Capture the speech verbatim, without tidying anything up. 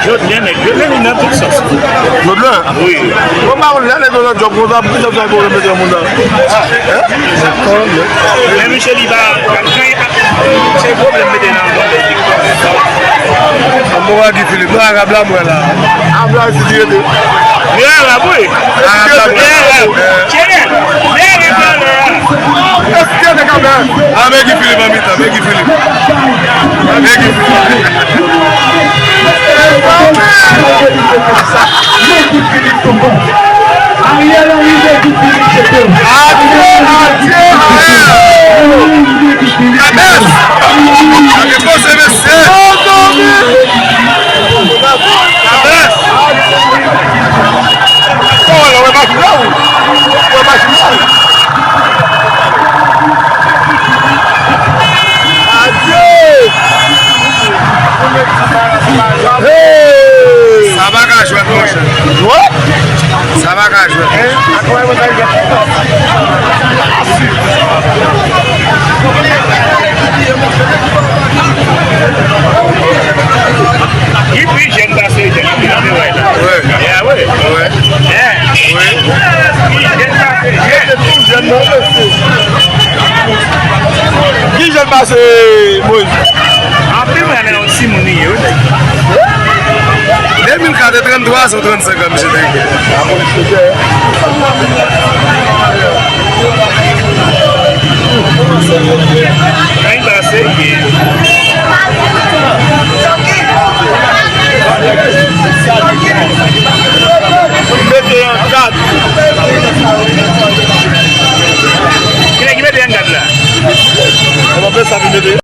Jodi a, nèg yo nan tout sans. Jodi a? Wi. Mwen pa konn lè nèg yo nan djòb konsa, poukisa sa pwoblèm mete nan moun nan? Men misye li pa, pa gen se pwoblèm mete nan moun nan. Mwen wè Guy Philippe, non, Arab la, mwen la. Arab la, si li rete. Li Arab, wi. Arab la, mwen. Li Arab. Chene, li Arab la. Eske te ka fè? A, men Guy Philippe an mitan, men Guy Philippe. Men Guy Philippe. Ariel Henry, men Guy Philippe, se te. Adye, adye, Ariel. Kabès. Gade poze mesye. Kabès. Bon, la, wè machin la, wi. Wè machin la, wi. Adye! Hey! Sa pa ka jwèt, monchè. Jwèt? Sa pa ka jwèt. Li pi jèn pase jèn ki nan Leroy la. Wi. Yeah, wi. Wi. Yeah. Wi. Li jèn pase jèn. Li jèn pase Moïse. Anpil mwen nan yon timoun li ye, wi. De mil kat e tranntwa an, trannsenk an, misye te gen. Mwen pase ye. Mete an gad. Kilè ki mete an gad la? Mwen pa fè sa pou mete.